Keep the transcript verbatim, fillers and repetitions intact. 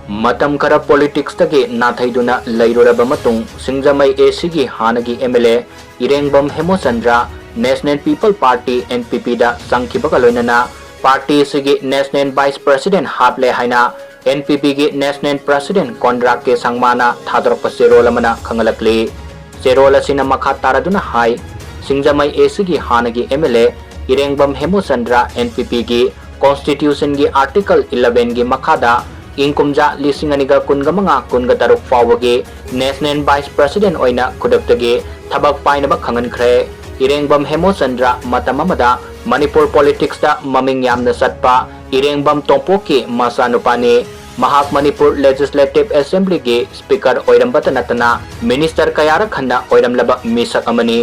ꯃꯇꯝ ꯈꯔ ꯄꯣꯂꯤꯇꯤꯛꯁꯇꯒꯤ ꯅꯥꯊꯩꯗꯨꯅ ꯂꯩꯔꯨꯔꯕ ꯃꯇꯨꯡ, ꯁꯤꯡꯖꯃꯩ ꯑꯦꯁꯤꯒꯤ ꯍꯥꯟꯅꯒꯤ M L A Irengbam Hemochandra National People Party, N P P ꯗ ꯆꯪꯈꯤꯕꯒ ꯂꯣꯏꯅꯅ ꯄꯥꯔꯇꯤ ꯑꯁꯤꯒꯤ ꯅꯦꯁꯅꯦꯜ ꯚꯥꯏꯁ ꯄ꯭ꯔꯁꯤꯗꯦꯟ ꯍꯥꯞꯂꯦ ꯍꯥꯏꯅ N P P ꯒꯤ ꯅꯦꯁꯅꯦꯜ ꯄ꯭ꯔꯁꯤꯗꯦꯟ ꯀꯣꯟꯗ꯭ꯔꯥ ꯀꯦ ꯁꯪꯃꯥꯅ ꯊꯥꯗꯣꯔꯛꯄ ꯆꯦꯔꯣꯜ ꯑꯃꯅ ꯈꯪꯍꯜꯂꯛꯂꯤ꯫ ꯆꯦꯔꯣꯜ ꯑꯁꯤꯅ ꯃꯈꯥ ꯇꯥꯔꯗꯨꯅ ꯍꯥꯏ, ꯁꯤꯡꯖꯃꯩ ꯑꯦꯁꯤꯒꯤ ꯍꯥꯟꯅꯒꯤ M L A Irengbam Hemochandra N P P ꯒꯤ Constitution ꯒꯤ Article eleven ꯒꯤ ꯃꯈꯥꯗ ꯏꯪ ꯀꯨꯝꯖꯥ ꯂꯤꯁꯤꯡ ꯑꯅꯤꯒ ꯀꯨꯟꯒ ꯃꯉꯥ ꯀꯨꯟꯒ ꯇꯔꯨꯛ ꯐꯥꯎꯕꯒꯤ ꯅꯦꯁꯅꯦꯜ ꯚꯥꯏꯁ ꯄ꯭ꯔꯁꯤꯗꯦꯟ ꯑꯣꯏꯅ ꯈꯨꯗꯛꯇꯒꯤ ꯊꯕꯛ ꯄꯥꯏꯅꯕ ꯈꯪꯍꯟꯈ꯭ꯔꯦ꯫ ꯏꯔꯦꯡꯕꯝ ꯍꯦꯃꯣꯆꯟꯗ꯭ꯔ ꯃꯇꯝ ꯑꯃꯗ ꯃꯅꯤꯄꯨꯔ ꯄꯣꯂꯤꯇꯤꯛꯁꯇ ꯃꯃꯤꯡ ꯌꯥꯝꯅ ꯆꯠꯄ ꯏꯔꯦꯡꯕꯝ ꯇꯣꯝꯄꯣꯛꯀꯤ ꯃꯆꯥꯅꯨꯄꯥꯅꯤ꯫ ꯃꯍꯥꯛ ꯃꯅꯤꯄꯨꯔ ꯂꯦꯖꯤꯁꯂꯦꯇꯤꯚ ꯑꯦꯁꯦꯝꯕ꯭ꯂꯤꯒꯤ ꯁ꯭ꯄꯤꯀꯔ ꯑꯣꯏꯔꯝꯕꯇ ꯅꯠꯇꯅ ꯃꯤꯅꯤꯁꯇꯔ ꯀꯌꯥꯔꯛ ꯍꯟꯅ ꯑꯣꯏꯔꯝꯂꯕ ꯃꯤꯁꯛ ꯑꯃꯅꯤ꯫